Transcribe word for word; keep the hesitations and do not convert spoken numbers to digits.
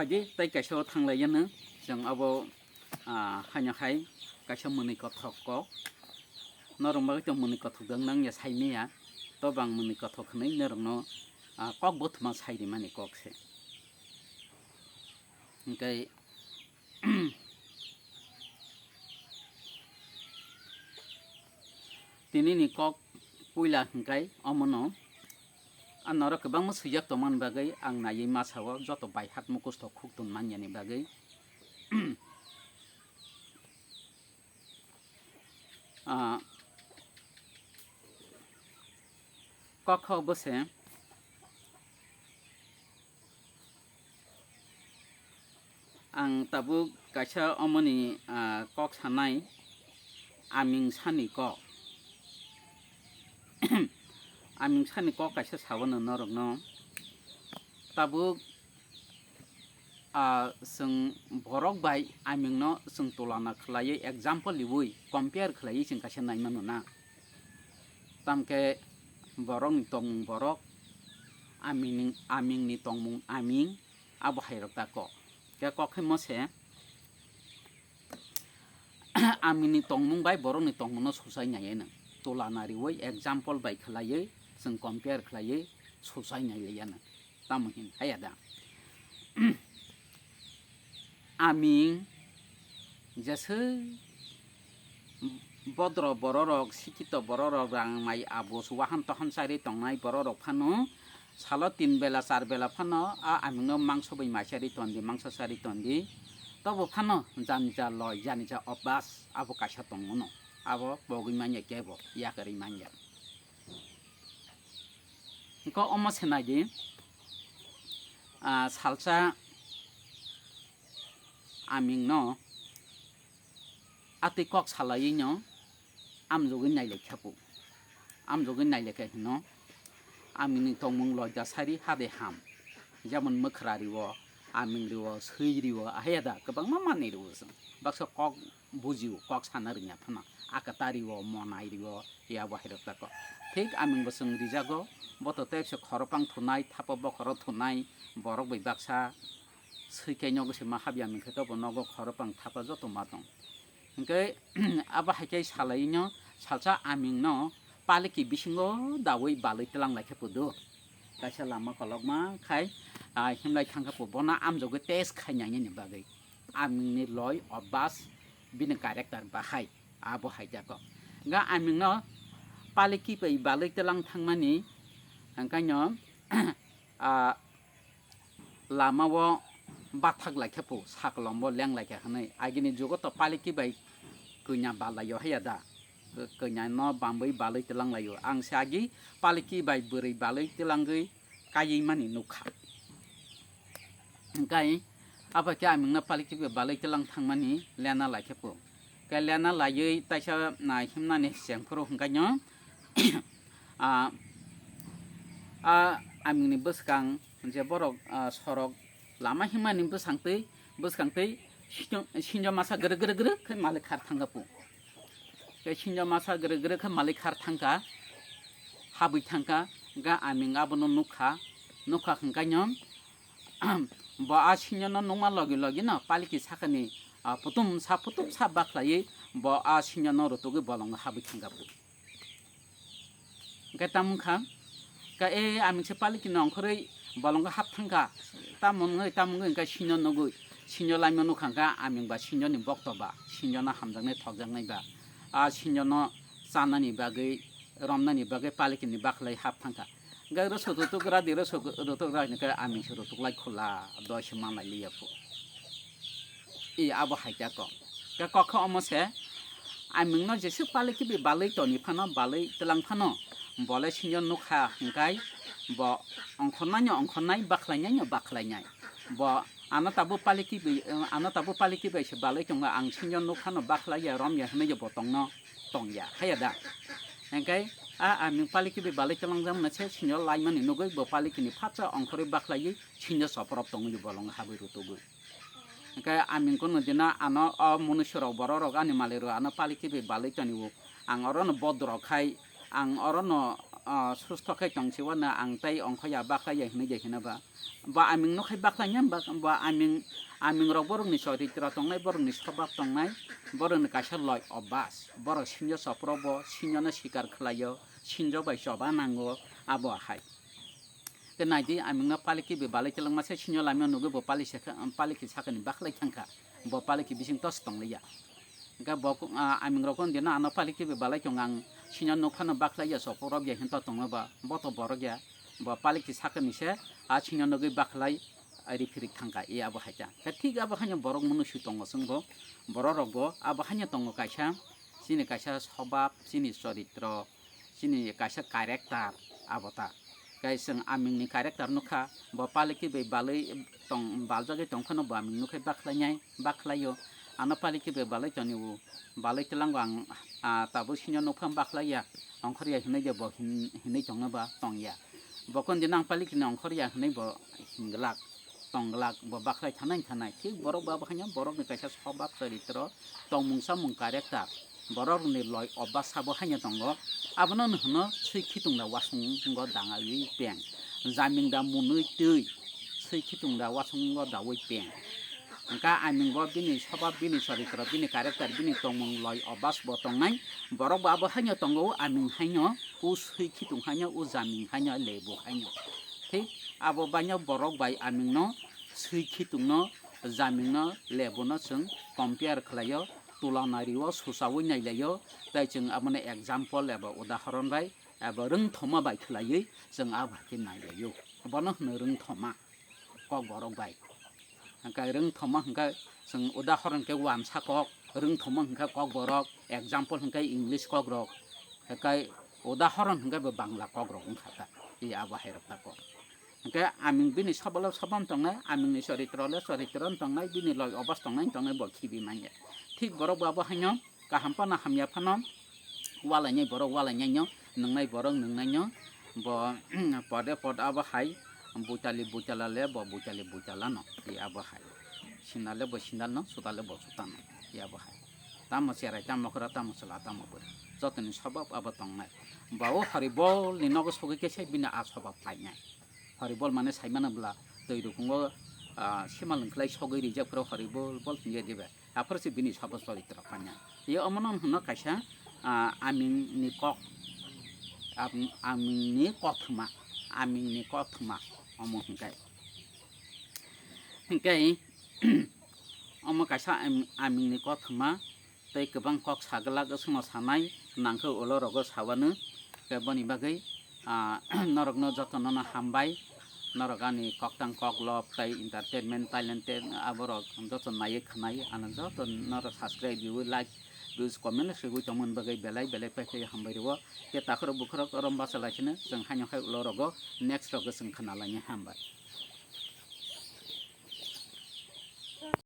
Agi tei kaisa o thanglai yano, chwng abo, ah, haino hai kaisa mwnwi kothok kok. Norok bagwi to mwnwi kothok dang nang ya sai maya. To bang mwnwi kothok hwnwi norokno, ah, kok bothoma sai rimani kok se. Hwnkhe Tini ni kok puila hwnkhe omono. Ang norok kwbangma swijak tongmani bagwi ang naiwi masa o joto bai hat mukusto khuk tong manyani bagwi. Ah, kok kho bwse. Ang tabuk kaisa omoni, ah, kok sanai, aming sani kok. Aming sani kok kaisa sawano norokno. Tabuk, ah, chwng borok bai amingno chwng tulana khlaiwi, example riwi, compare khlaiwi chwng kaisa naimano na. Tamkhe borokni tongmung borok, amingni, amingni tongmung aming, abo hairok ta kok. Khe kok khe mo se, amingni tongmung bai borokni tongmungno suchai naiya nang. Tulana riwi, example bai khlaiwi, chwng compare khlaiwi suchai nai liya nang. Tamo hin haya da? Aming jeswk bodro bororok, sikhito bororok, rang mai abus, wahan tohan chari tongnai bororok phano salo tin bela, char bela phano a amingno mangso bai mai chari tondi, mangso chari tondi. Tobo phano janija loi, janija obas abo kaisa tongmano. Abo pogwi manya kebo, yakarwi manya. Engko omo se nai di, ah, salsa amingno atwi kok salaiwi no amjogwi nailai khepu. Amjogwi nailai khe hino amingni tongmung loida sari hade ham. Jemon mwkhra riwo, aming riwo, swi riwo, ahai da kwbangma manwi riwo chwng. Baksa kok bujio, kok sana rwngya phano. Akata riwo, monai riwo, ya bo hairok tako. Thik aming bo chwng rijago, bo to tei se khoropang thunai, thapa bokhoro thunai, borok bai baksa swi khe nogo se ma habya aming khe to bo nogo khoropang thapa joto ma tong. Hwnkhe abo hai khe salai no salsa aming no paliki bisingo dawi balwi tlang lai khe pudu. Kaisa lama kolokma khai, ah, himlai thang khe pu bono amjogwi test khai nai ni bagwi. Amingni loi obas bini character bahai abo hai jako. Ga amingno paliki bai balwi tlang thangmani hwnkhe no, ah, lama o bathak lai khe pu sakolom bo leng lai khe hwnwi agini jugo to paliki bai kanya bal lai o haya da. Kanya no bambwi balwi tlang lai o. Ang se agi paliki bai bwrwi balwi tlangwi kaiwi mani nukha. Hwnkhe abo khe amingno paliki bai balwi tlang thangmani lena lai khe pu. Khe lena laiwi taisa, ah, himnani sengphuru hwnkhe no, ah, ah, amingni bwskang je borok, ah, sorok lama himani bwsangtwi, bwskangtwi sinjo, sinjo masa gre gre gre khe malik khar thangkha pu. Khe sinjo masa gre gre khe malik khar thangkha, habwi thangkha, ga aming abono nukha, nukha hwnkhe no, bo a sinjo no nukma logi logi no paliki sakani, ah, putum sa putum sa bakhlaiwi bo a sinjo no rutugwi bolongo habwi thangkha pu. Hwnkhe tamo wngkha, ka e aming se paliki no ongkhorwi bolongo hap thangkha, tamo wngwi, tamo wngwi hwnkhe sinjo nugwi, sinjo laima nukha hwnkhe aming ba sinjo ni bokto ba, sinjo no hamjaknai thokjaknai ba, a sinjo no chanani bagwi, romnani bagwi paliki ni bakhlai hap thangkha. Hwnkhe rwsok rutuk gra di, rwsok rutuk gra hwnkhe aming se rutuk lai khula, doi se manlai liya phu. I abo hai khe kok. Khe kok khe omo se, aming no jeswk paliki bai balwi toni phano, balwi tlang phano, bo le sinjo nukha hwnkhe bo ongkhornai no ongkhornai, bakhlainai no bakhlainai. Bo ano tabuk paliki bai, ano tabuk paliki bai se balwi tongo, ang sinjo nukha no bakhlai ya, rom ya hwnwi bo tong no tong ya, haya da. Hwnkhe a aming paliki bai balwi tlang jak mano se sinjo laimani nugwi bo paliki ni phatsa ongkhorwi bakhlaiwi sinjo soprop tongwi bolong habwi rutugwi. Hwnkhe aming kunu dina ano o munusurok bororok ani malikrok ano paliki bai balwi toni o. Ang orono bodrok khai, ang orono, ah, susto khai tong si wano ang tei ongkho ya bakhlai ya hinui je hino ba. Bo aming no khai bakhlai ya ba, bo aming, aming rok borok ni choritro tongnai, borok ni swbab tongnai, borok ni kaisa loi obas, borok sinjo sopro bo sinjo no sikar khlai o, sinjo bai choba nango, abo hai. Te naidi aming no paliki bai balai telangma se sinjo lamio nugui bo pali sakha, paliki sakani bakhlai thangkha, bo paliki bising tos tongliya. Hingke bo, ah, aming rok hwn dino ano paliki bai balai tongo ang sinjo nokphano bakhlai ya sopro rok ya hinto tongo ba, bo to borok ya, bo paliki sakani se a sinjo nugui bakhlai, ari phirik thangkha, e abo hai ta. Khe thik abo haino borok mwnwi swi tongo chwngbo, borok rokbo abo haino tongo kaisa, chini kaisa swbab, chini choritro, chini kaisa character abo ta. Khe chwng amingni character nukha, bo paliki bai balwi tong, baljagwi tongphano bo aming nukhai bakhlainai, bakhlaio. Ano paliki bai balwi toni o, balwi twlango ang, ah, tabuk sinjo nukphang bakhlaiya, ongkhorya hinui de bo hin-, hinui tongno ba tongya. Bo kon dino ang palikini ongkhorya hinui bo hinglak, tongglak, bo bakhlai thanai thanai. Thik borok bo abo haino borokni kaisa swbab choritro, tongmung samung character, borokni loi obas sabo haino tongo. Abono hwno swi khitung da wasung go dangaiwi peng. Jaming da munui twi, swi khitung da wasung go dawi peng. Hingkha aming bo bini swbab, bini choritro, bini character, bini tongmung loi obas bo tongnai. Borok bo abo haino tongo, aming haino, u swi khitung haino, u jaming haino, lebu haino. Thik abo baino borok bai aming no swi khitung no, jaming no, lebu no chwng compare khlaio, tulana rio, susaui nailaio, tei chwng abono example eba udahoron bai, eba rwngthoma bai khlaiwi chwng abo hai khe nailaio. Bono hwno rwngthoma. Kokborok bai. Hingkhe rwngthoma hingkhe chwng udahoron khe wansa kok, rwngthoma hingkhe kokborok, example hingkhe English kokrok, hingkhe udahoron hingkhe bo Bangla kokrok wngkha ta, e abo hairok ta kok. Hingkhe aming bini sabalo sabam tongnai, amingni choritro le choritro wng tongnai, bini loi obas tongnai wng tongnai bo khibi manya. Thik borok bo abo haino kaham phano hamya phano walainai borok walainaino, nwngnai borok nwngnaino, bo pode pod abo hai buitali buitala le bo buitali buitalano, e abo hai. Sinda le bo sindalno, suda le bo sudano, e abo hai. Tamo cherai, tamo khora, tamo chwla, tamo bwrwi. Jotoni sabab abo tongnai. Bo o Horibol ni nogo sogwi khe se bini a sabab painai. Horibol mane saimano bwla twi rukungo, ah, simal wngkhlai sogwi rijak phuru Horibol bol hingye dibe. Aphuru se bini sabo choritro painai. Ye omono hwno kaisa, ah, amingni kok, am-, amingni kothoma, amingni kothoma omo hwnkhe. Hwnkhe, omo kaisa am-, amingni kothoma. Tei kwbang kok saglak wngsuno sanai nangkhe ulo rogo sawano. Khe boni bagwi, ah, norokno jotono no hambai. Norok ani koktang koklop tei entertainment talented aborok joto naiwi khwnai. Ano joto norok subscribe riwi, like, views, comment rwgwi tongmani bagwi belai belai paikhe hambai rwo. Khe takhorok bukhorok rom bachalaisino chwng haino hai ulo rogo next rogo chwng khwnalaini hambai.